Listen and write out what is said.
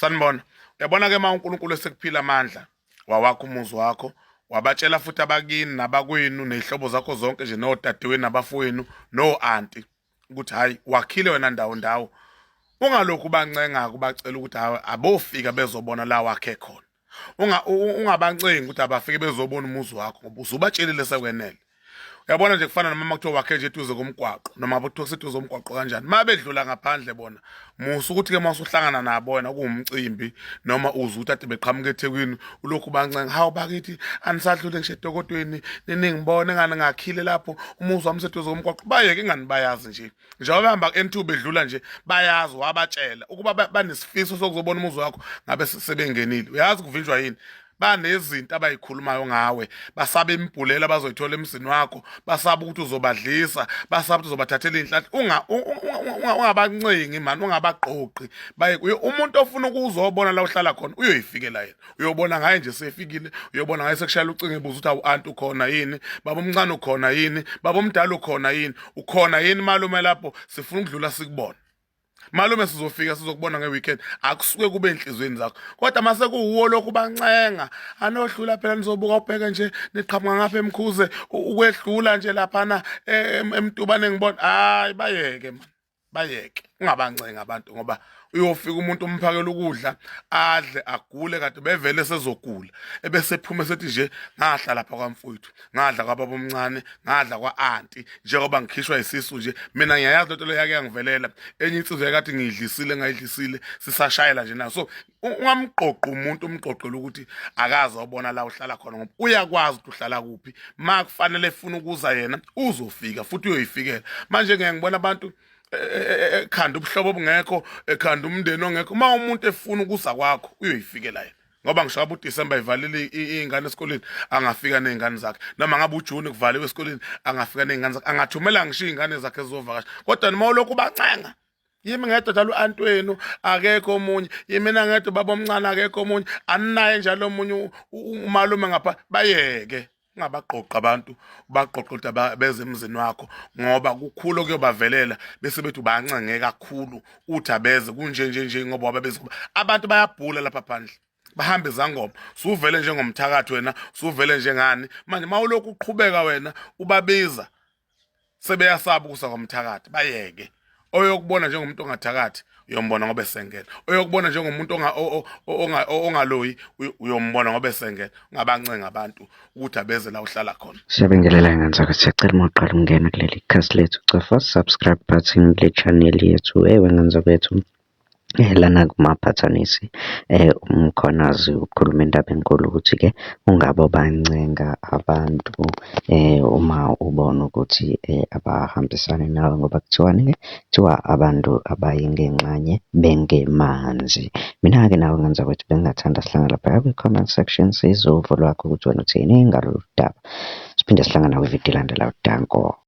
Sanibona. Uyabona ke uma uNkulunkulu esekuphila amandla, wawakha umuzi wakho, wabatshela futhi abakini nabakwenu nezihlobo zakho zonke nje nodadewenu nabafowenu no-anti ukuthi hayi wakhile wena ndawo ndawo. Ungalokhu ubancenga kubacela ukuthi hayi abofika bezobona la wakhe khona. Ungabancengi ukuthi abafike bezobona umuzi wakho ngoba usubatshelile sekwenele. Uyabona nje kufana noma kuthiwa wakhe nje eduze komgwaqo noma kuthiwa kuseduze komgwaqo kanjani, uma bedlula ngaphandle bona musa ukuthi-ke uma usuhlangana nabo wena kuwumcimbi noma uzwe ukuthi ade beqhamuka eThekwini ulokhu bancenga, hawu bakithi anisadlule ngisho edokotweni niningibone ngani ngakhile lapho umuzi wami useduze komgwaqo. Bayeke ingani bayazi nje njengoba behamba ku-N2 bedlula nje bayazi, wabatshela ukuba banesifiso sokuzobona umuzi wakho ngabe sebengenile. Uyazi kuvinjwa yini? Banezinto abayikhulumayo ngawe, basaba imibhulela abazoyithola emzini wakho, basaba ukuthi uzobadlisa, basaba ukuthi uzobathathela iy'nhlanhla. Ungabancengi mani, ungabagqoqi. Baye umuntu ofuna ukuzobona la uhlala khona uyoyifikela yena, uyobona ngaye nje sefikile, uyobona ngaye sekushayela ucingo ebuza ukuthi awu anti ukhona yini, baba omncane ukhona yini, baba omdala ukhona yini, ukhona yini malume lapho sifuna ukudlula sikubona. Malume sizofika sizokubona nge-weekend. Akusuke kube enhliziyweni zakho, kodwa mase kuwuwo lokhu bancenga anohlula phela nizobuka ubheke nje niqhamuka ngapha eMkhuze ukwedlula nje laphana eMtubane ngibona. Hayi bayeke man, bayeke, ungabancenga abantu ngoba uyofika umuntu umphakela ukudla adle agule kade bevele sezogula, ebese ephuma sethi nje ngahla lapha kwamfowethu, ngadla kwababa omncane, ngadla kwa-anti, njengoba ngikhishwa isisu nje mina ngiyayazi lento leyo yake yangivelela. Enye insizwa yakade ngiyidlisile ngayidlisile sisashayela nje nayo. So ungamqoqi umuntu umqoqele ukuthi akaze obona la uhlala khona ngoba uyakwazi ukuthi uhlala kuphi. Ma kufanele efuna ukuza yena uzofika futhi uyoyifikela. Manje ngeke ngibona abantu ekhanda ubuhlobo obungekho, ekhanda umndeni ongekho. Uma umuntu efuna ukuza kwakho uyoyifikela yena, ngoba ngisho ngabe uDisemba ivalile iy'ngane esikoleni angafika ney'ngane zakhe, noma ngabe uJuni kuvaliwe esikoleni angafika ney'ngane zakhe, angathumela ngisho iy'ngane zakhe zizovakasha. Kodwa noma ulokhu ubancenga, yimi ngedwa njalo u-anti wenu akekho omunye, yimina ngedwa ubaba omncane akekho omunye, aninaye njalo omunye umalume ngapha, bayeke. Ungabaqoqi abantu, ubaqoqe ukuthi beze emzini wakho ngoba kukhulu okuyobavelela bese bethi ubancenge kakhulu uthi abeze kunje nje nje ngoba wababeze. Abantu bayabhula lapha phandle, bahambe izangoma, suvele njengomthakathi wena, suvele njengani manje. Uma ulokhu uqhubeka wena ubabiza sebeyasaba ukusa kwamthakathi, bayeke. Oyokubona njengomuntu ongathakathi uyombona ngoba esengena, oyokubona njengomuntu ongaloyi uyombona ngoba esengena. Ungabancenga abantu ukuthi abeze la uhlala khona. Siyabingelela ngane zakwethu, siyacela uma uqala ukungena kuleli khasi lethu cofa subscribe button kule channel yethu. Ewe ngane zakwethu, lana kumaphathanisi uMkhwanazi ukhuluma indaba enkulu ukuthi-ke ungabe ubancenga abantu uma ubona ukuthi abahambisani nawe ngoba kuthiwani-ke? Kuthiwa abantu abayi ngenxanye bengemanzi. Mina-ke nawe ngane zakwethu bengingathanda sihlangane laphaya kwi-comment section sizwe uvo lwakho ukuthi wena uthini ngalolu daba. Siphinde sihlangane nakwividiyo elandelayo. Danko.